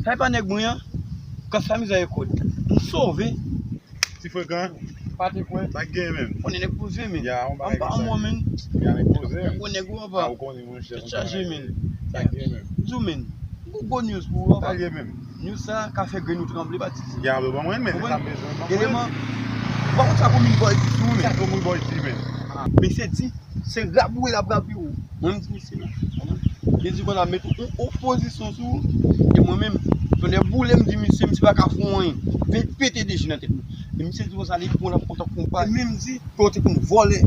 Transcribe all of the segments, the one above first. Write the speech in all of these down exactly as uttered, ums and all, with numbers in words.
Sa e pa nèg mwen an? Kòs sa mizè e kòd. M sove. Ti frekan. Pa te kwè. Pa gen menm. Konnen nèg poze men. Ya, on bagay konsa. An pa mwen menm. Ya, nèg poze menm. Ou nèg ou apa. A, ou konnen, monchè. Tèt chaje men. Pa gen menm. Di w men. M gon gwo news pou ou apa. Pa gen menm. News sa ka fè grenn ou tranble, pa di sa. Ya, men ban mwen men, se sa m bezwen. Ban mwen. Eleman. Ou pa konn sa Komigbòy di sou ou men. Sa Komigbòy di men. Mesye di. Se raboure l ap raboure w. Mwen, m di misye non. Konprann? Li di konsa, met yon opozisyon sou ou. E mwen menm, tonnè boule, m di misye, misye pa ka fè w anyen. Vin pete de je nan tèt mwen. E misye di konsa, li pran l ap kontan konpa. E menm di, ke w te konn vòlè.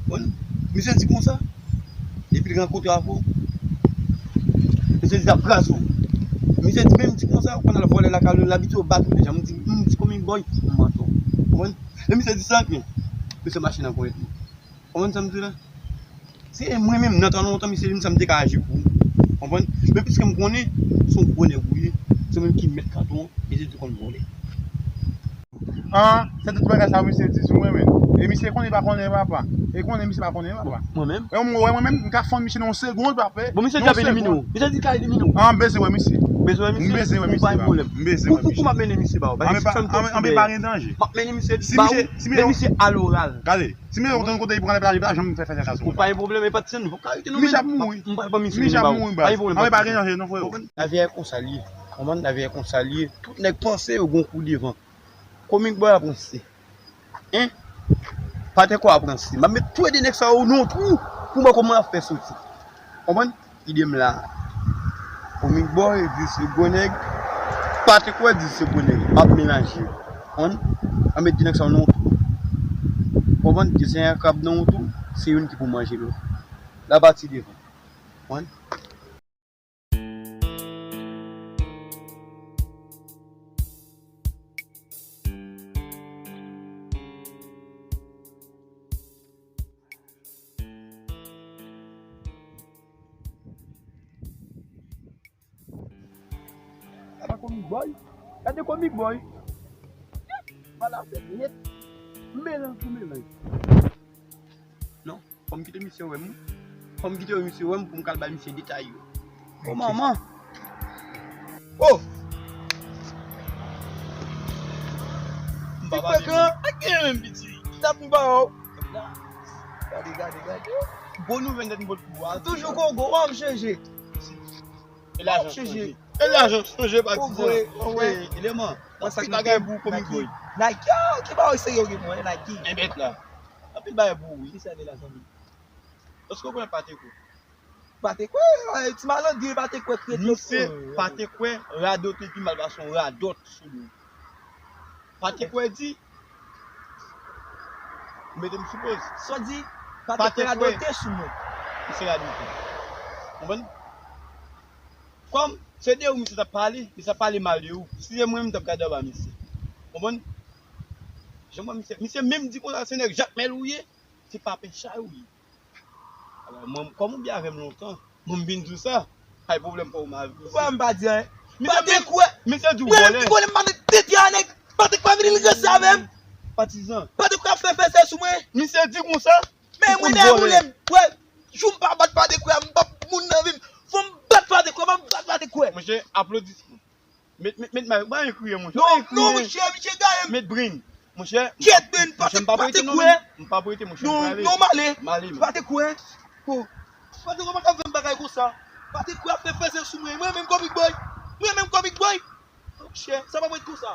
Konprann? Misye di konsa. Depi l rankontre avè w, misye di l ap kraze w. Misye di, menm di konsa, ou konn al vòlè lakay ou, l abitye w bat ou deja. M di, m di, Komigbòy, m mantè w. Konprann? E misye di sa ankò. Misye mache nan kòrèt mwen. Konprann sa m di la? Se mwen menm, nan tan lontan, misye di m sa m te ka aji pou ou. Konprann? Men piske m konnen, se yon gwo nèg ou ye, se ou menm ki mèt kanton an, misye di w konn vòlè. An, se tout bagay sa yo misye di sou mwen menm. E misye konnen pa konnen papa. E konnen misye pa konnen papa. Mwen menm? E mwen, wè mwen menm, m ka fann misye nan yon segonn, papa. Bon, misye di ap elimine w. Misye di l ka elimine w. An, m bezwen wè misye. Bezwen wè misye? M bezwen wè misye, pa gen pwoblèm. M bezwen wè misye. Pou, pou, pou m ap mennen misye ba ou. An, men pa, an, men pa gen danje. M ap mennen misye ba ou, men misye aloral. Gade. Si m te konn kote li pran lè plaj, li pa janm fè fè sa sou mwen. Ou pa gen pwoblèm, e patizan, nou pap ka rete non. Misye ap mouri. M pral ban misye, misye ap mouri, baz. Pa gen pwoblèm, pa gen pwoblèm. Lavi a konsa l ye. Konprann? Lavi a konsa l ye. Konprann? Lavi a konsa l ye. Tout nèg panse yo gon kou devan. Komik bòy ap ranse. Hein? Patèkwè ap ranse. M ap met tou de nèg sa yo nan yon twou pou m wè kòman l ap fè soti. Konprann? Ide m la. Komik bòy di se gwo nèg. Patèkwè di se gwo nèg. M ap melanje yo. Konprann? An met de nèg sa yo nan yon twou. Konprann? Di se yon krab nan yon twou, se youn ki pou manje lòt. L ap pati devan. Konprann? Gade komik bòy. Gade komik bòy. Pale avèk nèt. Melanj pou melanj. Non, fò m kite misye wè m. Fò m kite misye wè m pou m ka al bay misye detay yo. O manman. Oh! M pa pale. Ti frekan, ak gen menm piti. Tap m ba w. Gade, gade, gade. Bon nouvèl nèt m pot pou ou a. Toujou gongon, w ap chanje. E lajan chanje. E lajan chanje, patizan. Eleman. Anpil bagay pou komik bòy. Nike, oh, ki bagay serye ou gen pou mwen, Nike. Men bèt la. Anpil bagay pou ou, wi. Ki sa de la zanmi? Èske w konnen Patekwè? Patekwè, eh, ti malandren Patekwè krete. Misye Patekwè radote pi mal pase yon radòt sou li. Patekwè di, mete m sou poz. Sa w di? Patekwè radote sou mwen. Misye radote. Konprann? Kòm se de ou misye t ap pale, misye t ap pale mal de ou. Si se mwen, m t ap gade anba misye. Konprann? Jan mwen, misye, misye menm di konsa, se nèg Jakmèl ou ye, se pa pè chay ou ye. Alò, mwen, kòm ou byen avè m lontan, mwen, m vin di w sa, pa gen pwoblèm pa w, m a... Ou pa m pa di anyen. Misye Patekwè, misye di w vòlè. Mwen, m konnen m pa nan tete a nèg. Patekwè vin ranse avè m. Patizan. Patekwè ap fè fèsè sou mwen. Misye di konsa. Men mwen dèyè boulèm. Wè, jou m pa bat Patekwè, m p ap moun nan vi m. Fò m bat Patekwè, m ap bat Patekwè. Monchè, aplodisman. Met, met, met, pa gen kriye, monchè. Non, non, monchè, misye gaye m. Met brin. Monchè, kèt brin, Patekwè. M pa prete non, m pa prete, monchè. Non, non, m ale. M ale, men. Patekwè. Oh. Patekwè pa ka fè m bagay konsa. Patekwè ap fè fèsè sou mwen. Mwen menm komik bòy. Mwen menm komik bòy. Monchè, sa pa pou ret konsa.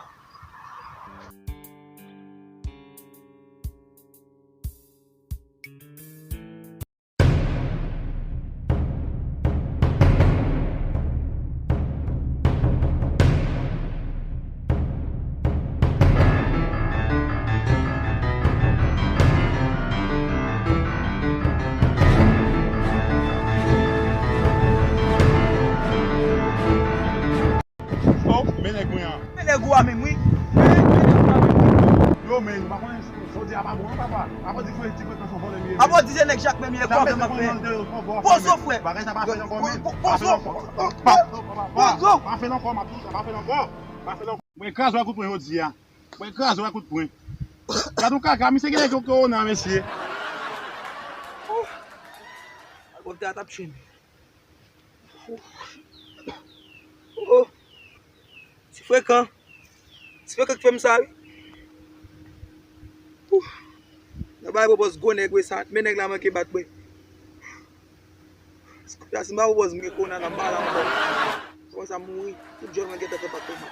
O, Men nèg mwen an. Men nèg ou a menm, wi. Men, men nèg ou a menm. Yo, men, ou pa konnen sa w di a pa bon, non, papa. Apa w di fre, ti fre, se yon vòlè li ye. Apa w di se nèg Jakmèl li ye, kò menm ap fè. Poze w, frè. Bagay sa pa fè ankò, men. Poze w. Poze w. Pa fè l ankò, m ap di w sa, pa fè l ankò. Pa fè l ankò. Mwen kraze w ak kout pwen jodi a. Mwen kraze w ak kout pwen. Gad yon kaka, misye gen nèg yo kowona, mesye. Al pwòpte a t ap tchwe m. Oh, ti frekan. Ti frekan ki fè m sa, wi. Nan bay bòbòs gwo nèg, wi, sa. Men nèg la manke bat, wi. Kounye a, si m pa bòbòs, m gen kowona nan m pa la ankò. Kòman sa m mouri? Tout djòl mwen gentan fè pa koma.